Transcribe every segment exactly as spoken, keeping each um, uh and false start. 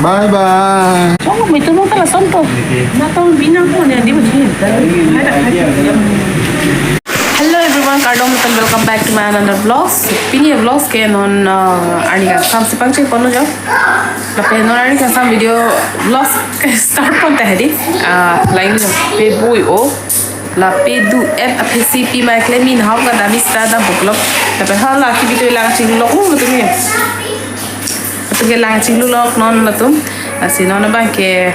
Bye bye. Song mo itu nung tala sonto. Natong binang po niya di mo din. Hello everyone, kardom, welcome back to my another vlogs. Pini vlogs ke non, uh, arni kangsam si pangcheng ponlo jo. Lapen non arni kangsam video vlogs ke start pon ta hedi. Ah, lain jo. Pe bui o. Lape du et aphi si pi mai kle min hau ka dami sta dam buklok. Lapen hala ki video lang chinglok lo tu ni. Atum ke lang chinglok non latum. Lasi non abang ke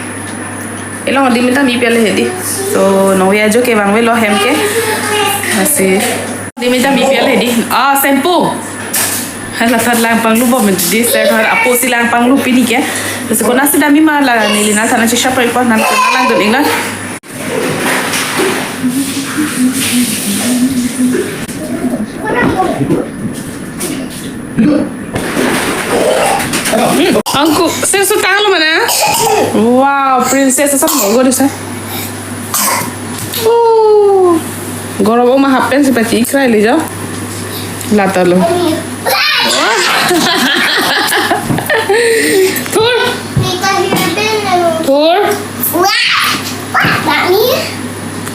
ilong di minta mi pele hedi. So non via jo ke bang velo hem ke. Lasi di minta mi pele hedi. Ah, shampoo. Hala tar lang panglu bo men di ser har apo si lang panglu pini ke. Lasi kona si dami ma la neli na thana chisha pa ipo nan kona lang dun ingna. Angku, sir su tanglo mana? Wow, princess asap mo gori sa. Uh, goro bo ma half pant si pachi ikrai le jo. Lata lo. Thur. Thur.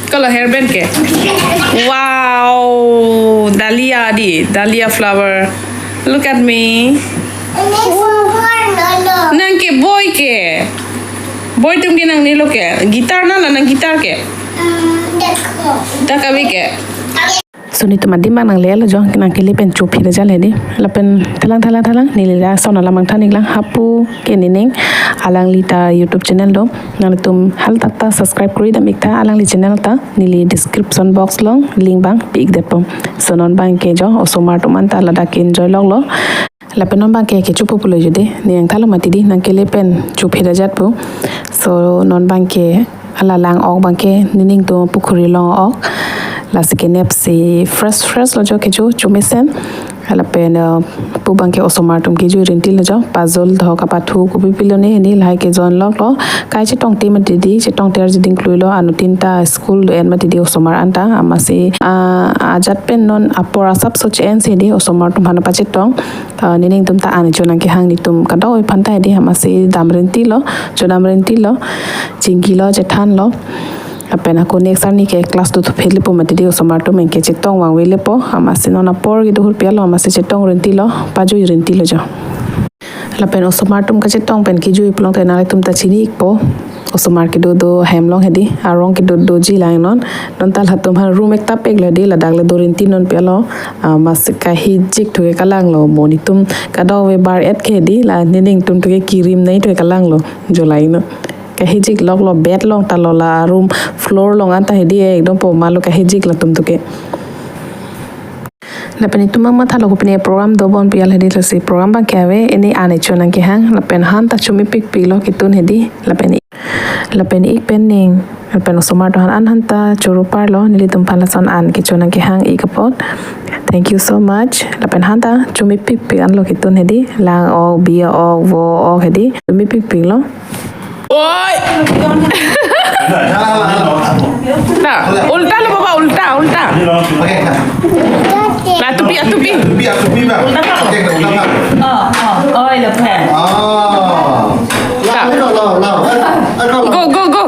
Kalo hairband ke? Wow, dahlia di, dahlia flower. Look at me. Nang ke boi ke? Boi atum ke nangne lo ke? Guitar na la nang guitar ke? Dak ave ke? So netum adim abang nangle lo jo, nang kele pen chophir ajat hedi. Lapen thalang thalang thalang neli lason alam nangthan iklang, hapu ke nening alangli ta YouTube channel do. Nangtum halatak ta subscribe kori dam ik tha alangli channel ta, neli description box along link abang pi ik detpo. So non abang ke jo osomar atum anta ladak enjoy lok lo. Lapen non abang ke kecho pulo jo de, ne nangthanlo mati di, nang kele pen chophir ajat pu. So non abang ke hala lang ok abang ke nening atum pukhuri along ok. Lasi kenep si fresh fresh lo jo kecho chomesen. Lapen, eh, pu abang ke osomar atum kejui rinti lo jo, puzzle thok apathu kopi pilo ne, ne lahai ke jon lok lo. Kai chetong te mati di, chetong te arji ding klui lo, anuttin ta school do-en mati di osomar anta, amatsi, ah, ajat pen non apor asap so che-en si di osomar atum aphan pachetong. Ah, nening atum ta an cho nangkehang netum kadokave aphan ta di, amatsi dam rinti lo, chodam rinti lo, chingki lo, chethan lo. Lapen ako next arni ke class two to phele po mati di osomar atum ke chetong vangve le po, amatsi non apor kedo hur pi lo, amatsi chetong rinti lo, pajui rinti lo jo. Lapen osomar atum kachetong pen kejui pulote nanglitum ta chini ikpo. Osomar kedo do hem along hedi, arong kedo doji lang non. Non ta latum ha room ekta pek lo di, ladak le do rinti non pi lo. Ah, amatsi kahijik thu ke kalang lo, mo netum kadokave bar et ke di, la nening atum thu ke kirim nai thu ke kalang lo, jo lai non. Kahijik lok lo, bed along ta lo, la room floor along anta hedi, ekdom po ma lo kahijik latum thu ke. Lapen netum matha lo kopine program dobom pi hedi, lasi program abang ke ave, ne an cho nangkehang, lapen han ta chomepik pik lo ketun hedi, lapen, lapen ik pen ning, lapen osomar atum aphan an han ta choro par lo, nelitum aphan lason an kecho nangkehang ik apot. Thank you so much. Lapen han ta chomepik pik an lo ketun hedi, lang ok, bi ok, vo ok hedi, chomepik pik lo. Oi. Na, ulta lo baba, ulta, ulta. Na, tupi, ah, tupi. Tupi, ah, tupi, bang. Oke, ulang, bang. Oh, oh, oi, lo, pen. Ah. Na. Lao, lao, lao. Go, go, go.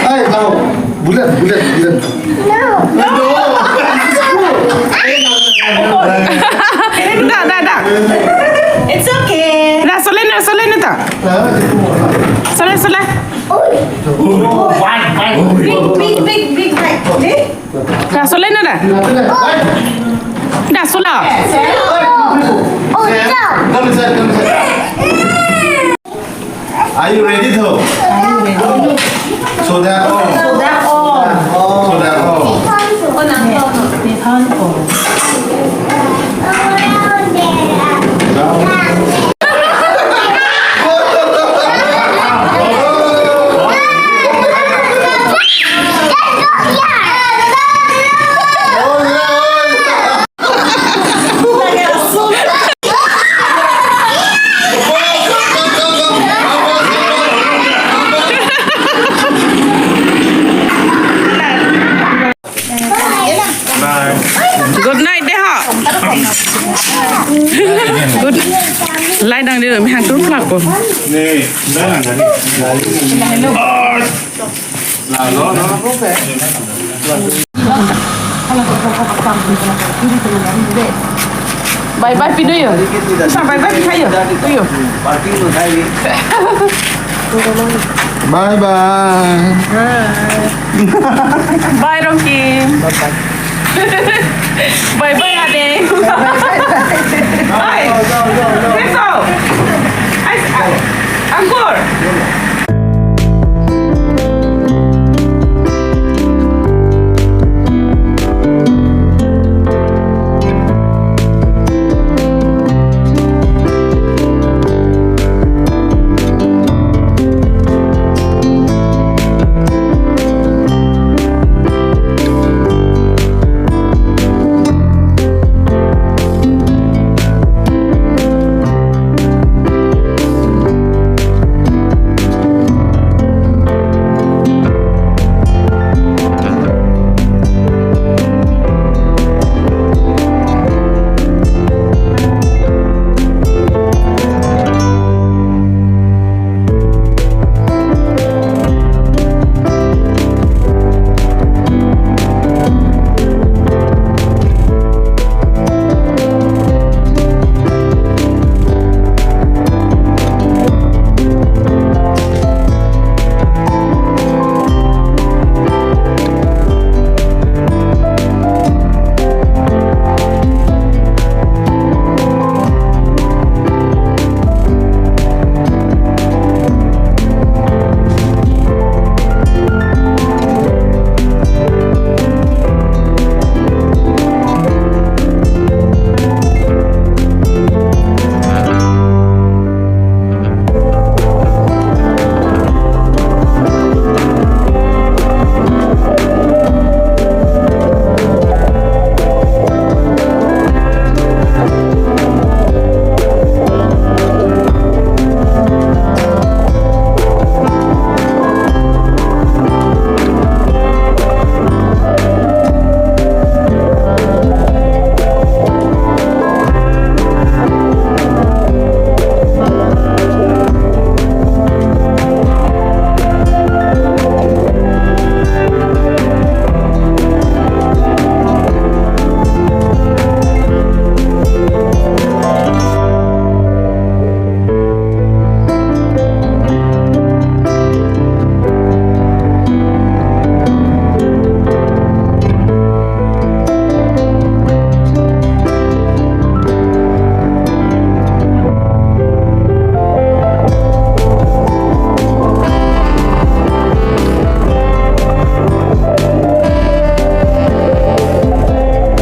Ai, lao. Bulan, bulan, bulan. No. No. Da, da, da. It's okay. Da, sole na, sole na ta. Sole, sole. Big, big, big, big, big. Da, sole na da. Da, sola. Oh, no. Are you ready, though? Are you ready? So that all. So that all. So that all. Ni lo mi hang tur plak ko. Bye bye, Pinoy. Sa bye bye, Pinoy. Tuyo. Bye bye. Bye, Rongkim. Bye bye, Ade. Bye. Beso.